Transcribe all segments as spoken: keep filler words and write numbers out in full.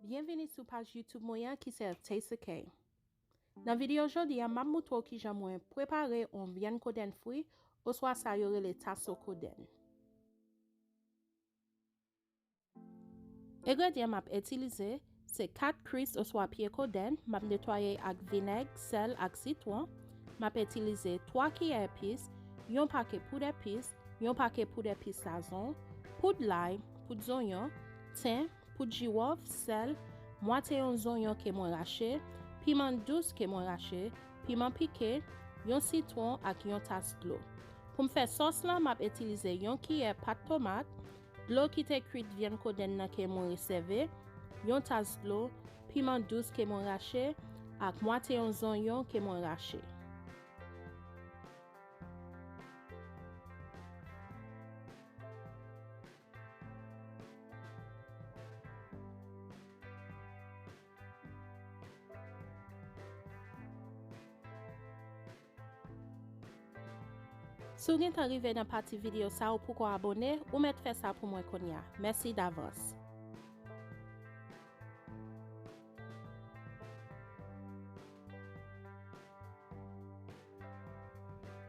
Byenvini sou paj YouTube mwen an ki se Taste K. Nan videyo jodi a, m ap moutre w kijan mwen prepare yon vyann kodenn fri, oswa sa yo rele taso kodenn. Engredyan m ap itilize se kat kwis oswa pye kodenn, m ap netwaye ak vinèg, sèl ak sitwon. M ap itilize twa kiyè epis, yon pake poud epis, yon pake poud epis sazon, poud lay, poud zonyon, ten, poud jiwòf, sèl, mwatye yon zonyon ke mwen rache, piman dous ke mwen rache, piman pike, yon sitwon ak yon tas dlo. Pou m fè sòs lan, m ap itilize yon kiyè pat tomat, dlo ki te kwit vyann kodenn nan ke mwen resève, yon tas dlo, piman dous ke mwen rache, ak mwatye yon zonyon ke mwen rache. Si w gentan rive nan pati videyo sa a ou poko abone, ou mèt fè sa pou mwen kounye a. Mèsi davans.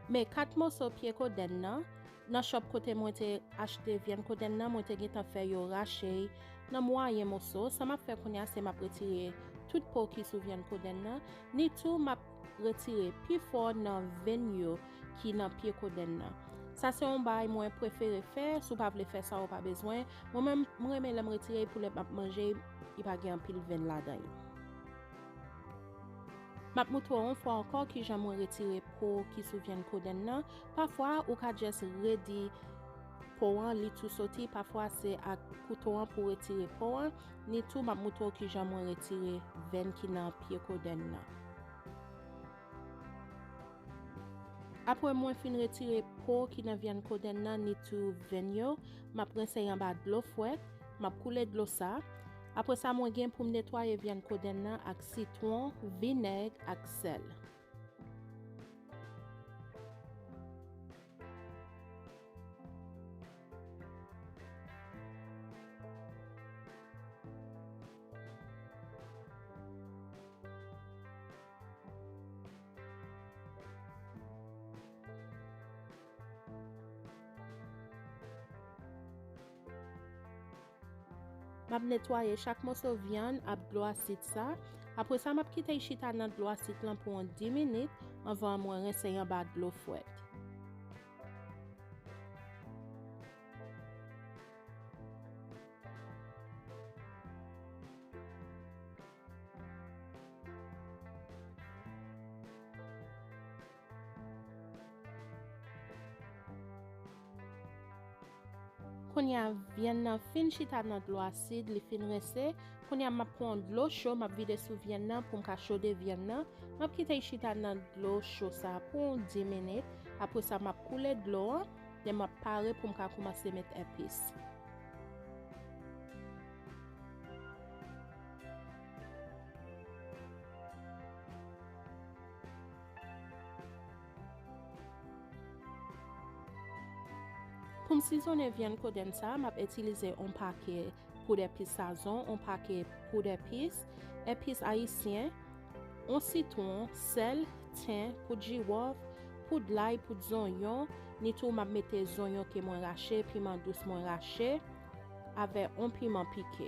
Men kat moso pye kodenn nan, nan chòp kote mwen te achte vyann kodenn nan, mwen te gentan fè yo rache l nan mwayen moso. Sa m ap fè kounye a, se m ap retire tout po ki sou vyann kodenn nan, ni tou m ap retire pifò nan venn yo ki nan pye kodenn nan. Sa se yon bagay mwen prefere fè, si w pa vle fè sa, ou pa bezwen. Mwen menm, m renmen lè m retire l pou lè m ap manje, li pa gen anpil venn ladan l. M ap moutre w yon fwa ankò kijan mwen retire po ki sou vyann kodenn nan. Pafwa, ou ka just redi po an, li tou soti. Pafwa, se ak kouto an pou w retire po an. Ni tou, m ap moutre w kijan mwen retire venn ki nan pye kodenn nan. Apre mwen fin retire po ki nan vyann kodenn nan, ni tou venn yo, m ap rense y anba dlo frèt, m ap koule dlo sa. Apre sa, mwen gen pou m netwaye vyann kodenn nan ak sitwon, vinèg ak sèl. M ap netwaye chak moso vyann ak dlo asid sa. Apre sa, m ap kite l chita nan dlo asid lan pou yon dis minit anvan mwen rense l anba dlo frèt. Kounye a, vyann nan fin chita nan dlo asid, li fin rense. Kounye a, m ap pran dlo cho, m ap vide sou vyann nan pou m ka chode vyann nan. M ap kite l chita nan dlo cho sa pou yon dis minit. Apre sa, m ap koule dlo an, men m ap pare pou m ka kòmanse met epis. Pou m sizonnen vyann kodenn sa, m ap itilize yon pake poud epis sazon, yon pake poud epis, epis ayisyen, yon sitwon, sèl, ten, poud jiwòf, poud lay, poud zonyon, ni tou m ap mete zonyon ke mwen rache, piman dous mwen rache, avè yon piman pike.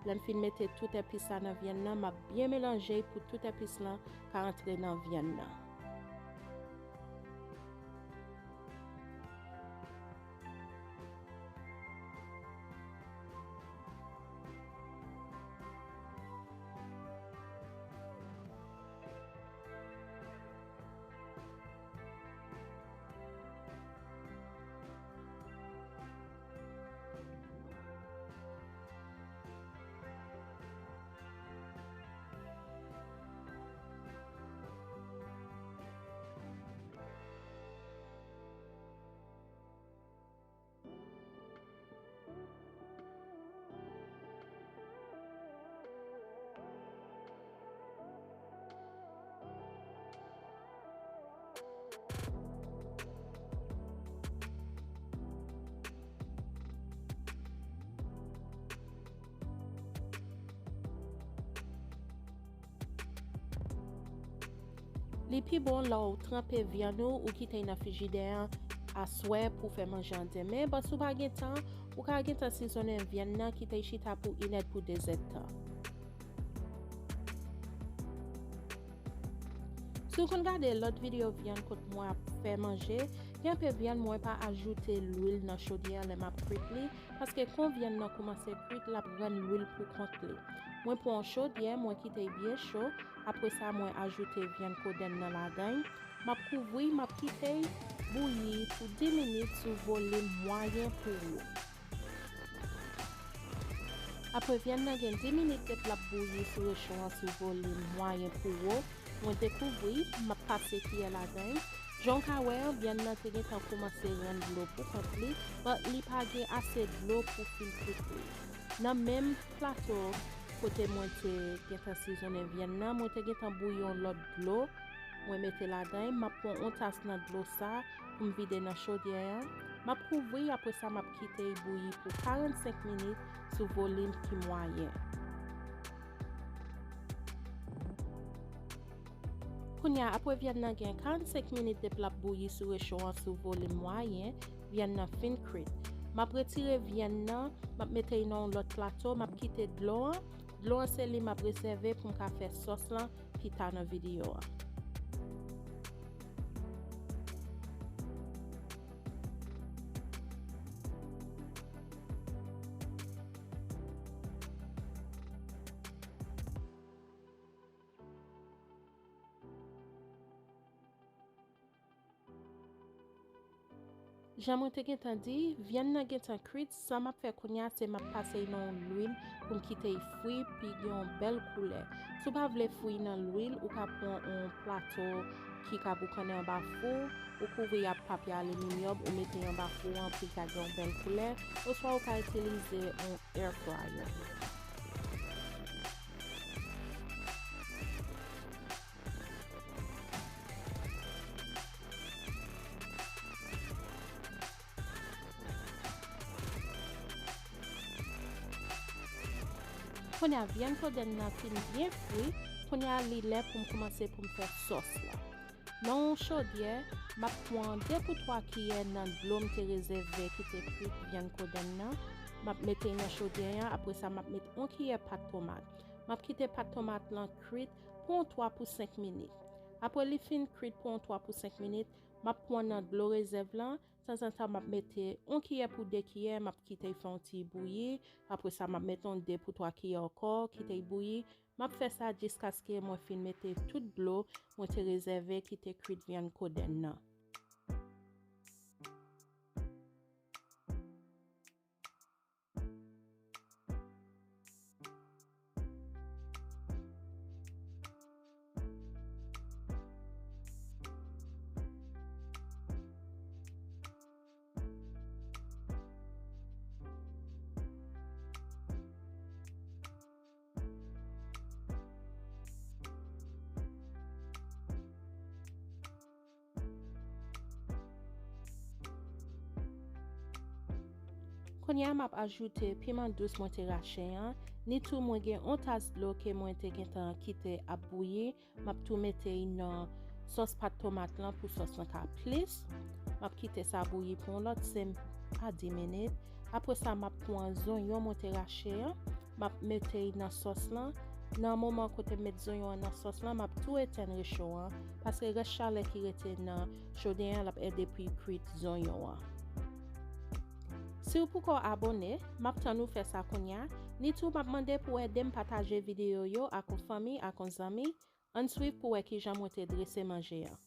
Lè m fin mete tout epis sa nan vyann nan, m ap byen melanje pou tout epis lan ka antre nan vyann nan. Li pi bon lè w tranpe vyann ou, ou kite l nan frijidè an aswè pou w fè manje an demen. But si w pa gen tan, ou ka gentan sizonnen vyann nan, kite l chita pou inèd pou dezèdtan. Si w konn gade lòt videyo vyann kot mwen ap fè manje, gen anpil vyann mwen pa ajoute lwil nan chodyè an lè m ap frit li, paske kon vyann nan koumanse kwit, l ap rann lwil pou kont li. Mwen pran yon chodyè, mwen kite l byen cho, apre sa mwen ajoute vyann kodenn nan ladan l. M ap kouvri, m ap kite l bouyi pou dis minit sou volim mwayen pou wo. Apre vyann nan gen dis minit depi l ap bouyi sou recho an sou volim mwayen pou wo, mwen dekouvri, m ap pase kiyè ladan l. Jan w ka wè an, vyann nan te gentan koumanse rann dlo pou kont li, but li pa gen ase dlo pou fin kwit li. Nan menm plato kote mwen te gentan sizonnen vyann nan, mwen te gentan bouyi yon lòt dlo. Mwen mete ladan l, m ap pran yon tas nan dlo sa pou m vide nan chodyè an. M ap kouvri, apre sa m ap kite l bouyi pou karannsenk minit sou volim ki mwayen. Kounye a, apre vyann nan gen karannsenk minit depi l ap bouyi sou recho an sou volim mwayen, vyann nan fin kwit. M ap retire vyann nan, m ap mete l nan yon lòt plato, m ap kite dlo an. Dlo an se li m ap rezève pou m ka fè sòs lan pita nan videyo a. Jan mwen te gentan di, vyann nan gentan kwit, sa m ap fè kounye a se m ap pase l nan yon lwil pou m kite l fri, pi gen yon bèl koulè. Si w pa vle fri nan lwil, ou ka pran yon plato ki ka boukannen anba fou, ou kouvri ak papye aliminyòm, ou mete anba fou an pou l ka gen yon bèl koulè, oswa ou ka itilize yon air fryer. Kounye a, vyann kodenn nan fin byen fri. Kounye a, li lè pou m kòmanse pou m fè sòs la. Nan yon chodyè, m ap pran de pou twa kiyè nan dlo m te rezève ki te kwit vyann kodenn nan. M ap mete nan chodyè an, apre sa, m ap met yon kiyè pat tomat. M ap kite pat tomat lan kwit pou yon twa pou senk minit. Apre li fin kwit pou yon twa pou senk minit, m ap pran nan dlo rezèv lan, tanzantan m ap mete yon kiyè pou de kiyè, m ap kite l fè yon ti bouyi, apre sa m ap mete yon de pou twa kiyè ankò, kite l bouyi, m ap fè sa jiskaske mwen fin mete tout dlo mwen te rezève ki te kwit vyann kodenn nan. Kounye a, m ap ajoute piman dous mwen te rache an, ni tou mwen gen yon tas dlo ke mwen te gentan kite ap bouyi. M ap tou mete l nan sòs pat tomat lan pou sòs lan ka plis. M ap kite sa bouyi pou yon lòt senk a dis minit. Apre sa, m ap pran zonyon mwen te rache an. M ap mete l nan sòs lan. Nan moman kote m met zonyon an nan sòs lan, m ap tou etenn recho an, paske rès chalè ki rete nan chodyè an, l ap ede pou l kwit zonyon an. Si w poko abòne, m ap tann ou fè sa kounye a. Ni tou, m ap mande pou w ede m pataje videyo yo ak yon fanmi, ak yon zanmi. Ann swiv pou wè kijan mwen te drese manje an.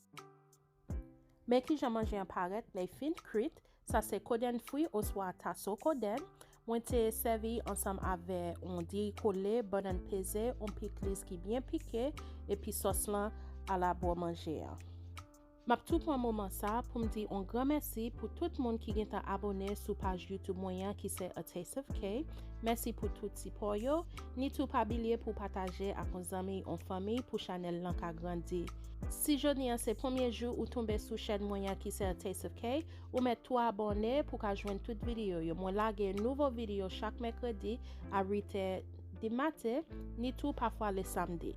Men kijan manje an parèt lè l fin kwit. Sa se kodenn fri oswa taso kodenn. Mwen te sèvi ansanm avè yon diri kole, bannann peze, yon pikliz ki byen pike, epi sòs lan alabò manje an. M ap tou pran moman sa pou m di yon gran mèsi pou tout moun ki gentan abòne sou paj YouTube mwen an ki se A Taste of K. Mèsi pou tout sipò yo. Ni tou pa bliye pou w pataje ak yon zanmi, yon fanmi pou chanèl lan ka grandi. Si jodi an se premye jou ou tonbe sou chèn mwen an ki se A Taste of K, ou mèt tou abòne pou w ka jwenn tout videyo yo. Mwen lage nouvo videyo chak mèkredi a uit è di maten, ni tou pafwa le samdi.